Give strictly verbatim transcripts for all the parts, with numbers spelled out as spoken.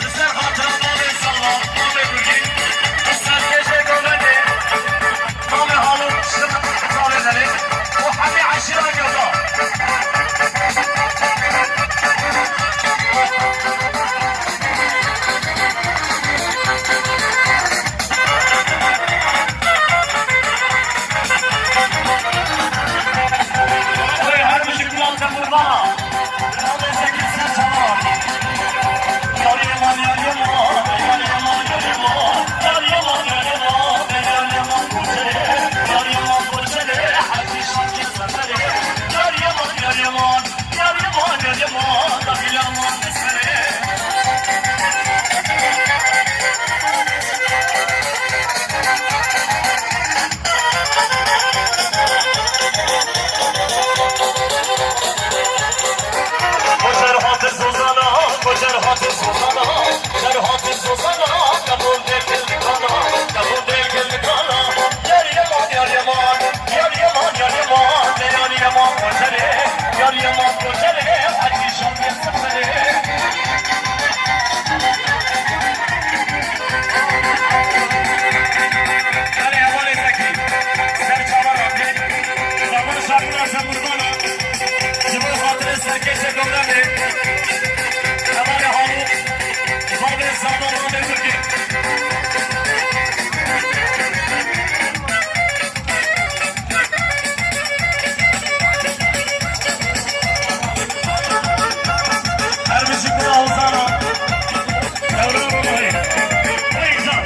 Li ser xatira mavê sala, mavê gurgî, li ser kêşê govendê, mavê halû, şir çavê delê û hemî eşîra Gevda. Oy, her bijî kulan te qurbana. Navê Zekî ser çavan. Yar Yeman, yar Yeman, yar Yeman, yar Yeman. Yar Yeman, yar Yeman, yar Yeman, Koçerê. Yar Yeman, Koçerê, Hecî Şakir Seferê. Yar Yeman, yar Yeman, yar Yeman, yar Yeman, da Bilaman Seferê. Koçer hatır Sozana, Koçer hatır Sozana, Koçer hatır Sozana, kabul değil kildikana, kabul değil kildikana. Yar Yeman, yar Yeman, yar Yeman, yar Yeman, yar Yeman Koçerê, yar Yeman Koçerê, Hecî Şakir Seferê. Erê hevalê Zekî, ser çava rakê, zaman şartlar ser qurbana, ji bo xatirê serkêşê Gevdanê, hevalê Halû, bavê Zana, bavê Gurgê. Her bijî kura Hozana. Dewran Romanê. Hey can.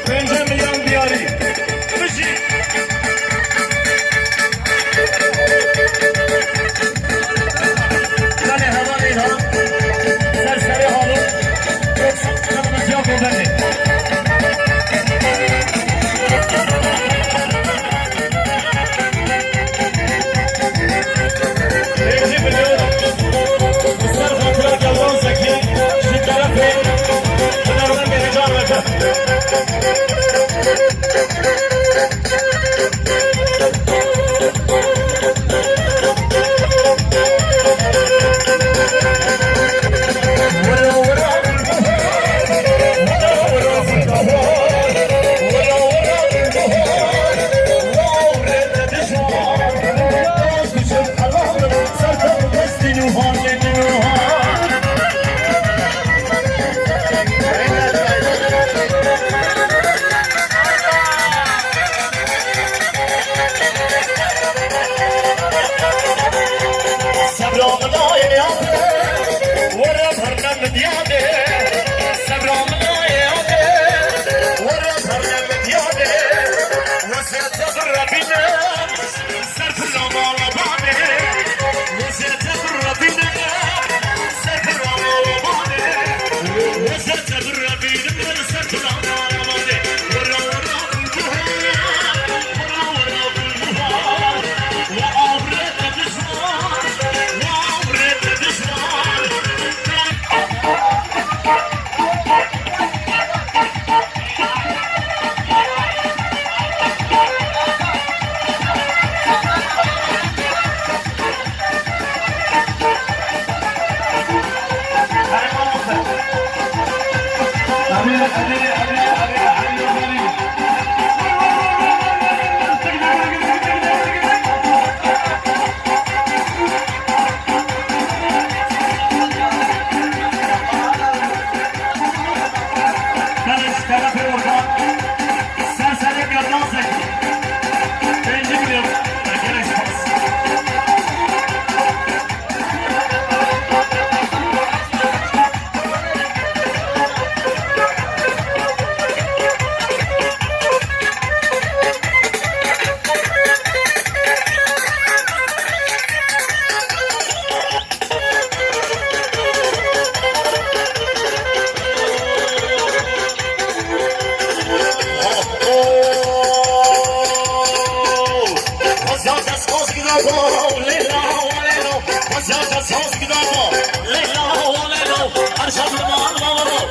Pêncem Miyan Diyarî. Bijî. Belê hevalê Îlhan, ser serê Halû, yoksa qedimizya Gobelê. Pêncî milyon, bi ser xatira Gevdan Zekî, ji terefê hunermendê Necar Recep. Sebra min nayê yadê, were berne min diyadê. Sebra min nayê yadê, were berne min diyadê. Wesete bi Rebî ne, ser pila mala badê. Wesete bi Rebî ne, ser pila mala badê. Wesete bi Rebî ne, ser pila mala badê. Saz bir daha. Leyla, o Leyla, her şarkı mal mal mal.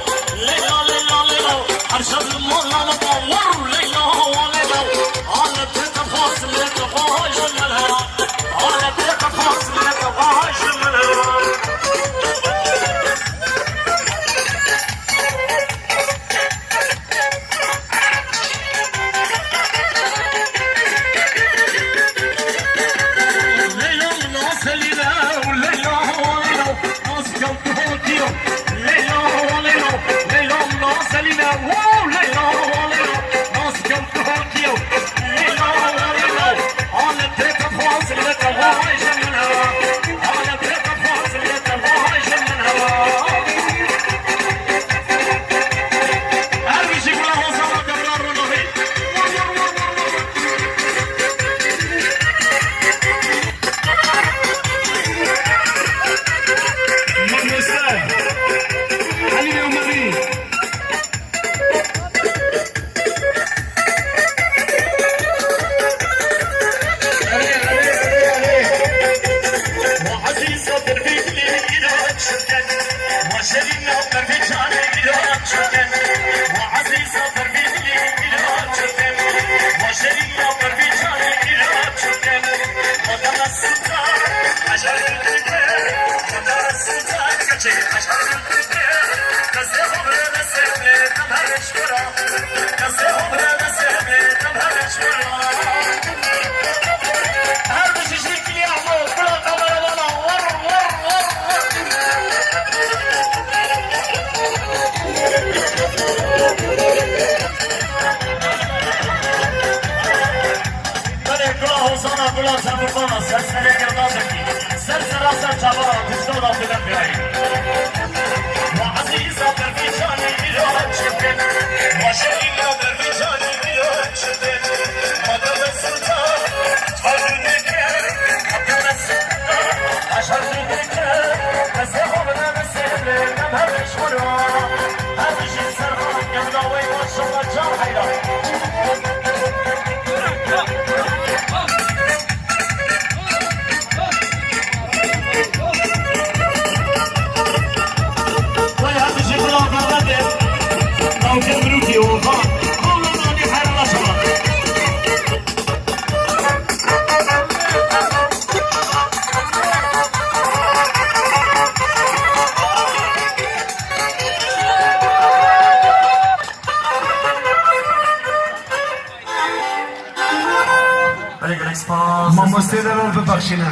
Leyla, Leyla, Leyla, her şarkı mal mal mal. Vur Leyla, o Leyla. Alem te kafasını kafayı. Belê gula Hozana, gula Temurbana, ser serê gerdazekî, ser sera ser çavara, tişta da tile piyayî. Wa ezîza Dervîşanî îro çitin, wa şehîda Dervîşanî îro çitin, wa deve sultan, çarû dike, wa deve sultan, aşar dike, destê xwe bide destê lê, dem her beş xwe ra. Her bijî ser xwe, gevda wey maşallah can heyran. Wey her bijî bila Mehmetê, navçe Mirûkî, Orxan, Hawlananî, heyran maşallah. Belê gelek spas. Mamostê de ver bibexşîne.